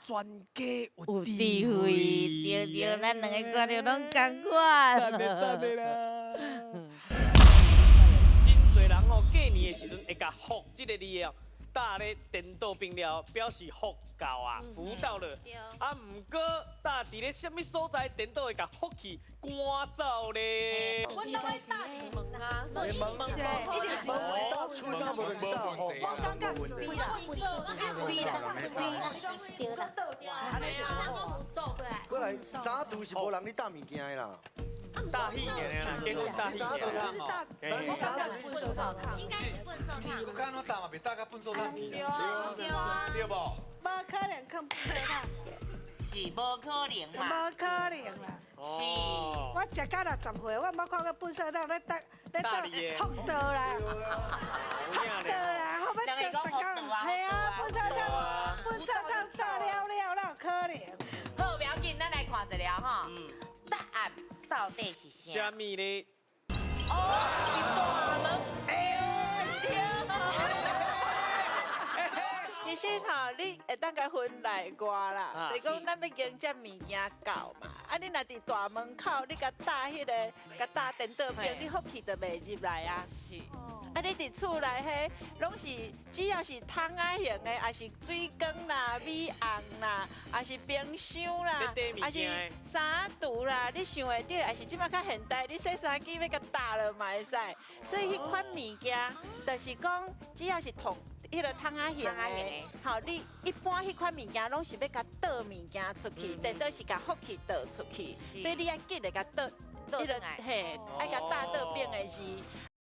全家有有智智慧，對對，咱兩个觀眾攏仝款。讚的讚的啦！真濟人吼過年的時陣會共福這个字哦，搭咧顛倒反了，表示福到啊，福到了。啊，毋過搭佇咧啥物所在顛倒會共福氣趕走咧？阮攏愛搭佇門啊，所以門一定是門搭厝敢無就是搭吼，我感覺是比啦，比啦，對啦，按呢就好。過來三廚是無人咧搭物件的啦，搭喜爾啦，結婚搭喜爾啦。我感覺是糞掃桶，應該是糞掃桶。我看我搭嘛，袂搭甲糞掃桶去對啊，對啊，對無？無可能囥糞掃桶，是無可能嘛？無可能啦。是。我食到60歲，我毋捌看過糞掃桶咧搭咧倒福道啦，福道啦，後尾倒逐工，係啊，糞掃桶，糞掃桶倒了了，哪有可能？好，不要緊，咱來看一下吼，答案到底是啥？啥物咧？哦，是大門。欸，對。其實吼，你會當共分內外啦，就是講咱欲迎接物件到嘛。啊，你若佇大門口，你共搭彼个，共搭顛倒反，你福氣就袂入來啊。是。啊，你佇厝內彼，攏是只要是桶仔型的，抑是水缸啦、米甕啦，抑是冰箱啦，抑是衫櫥啦，你想會著，抑是這擺較現代，你洗衫機欲共搭落嘛會使。所以彼款物件，就是講只要是桶。彼个桶仔型的，吼，你一般彼款物件攏是欲共倒物件出去，顛倒是共福氣倒出去，所以你愛記得共倒，彼个嘿，愛共搭倒反的字。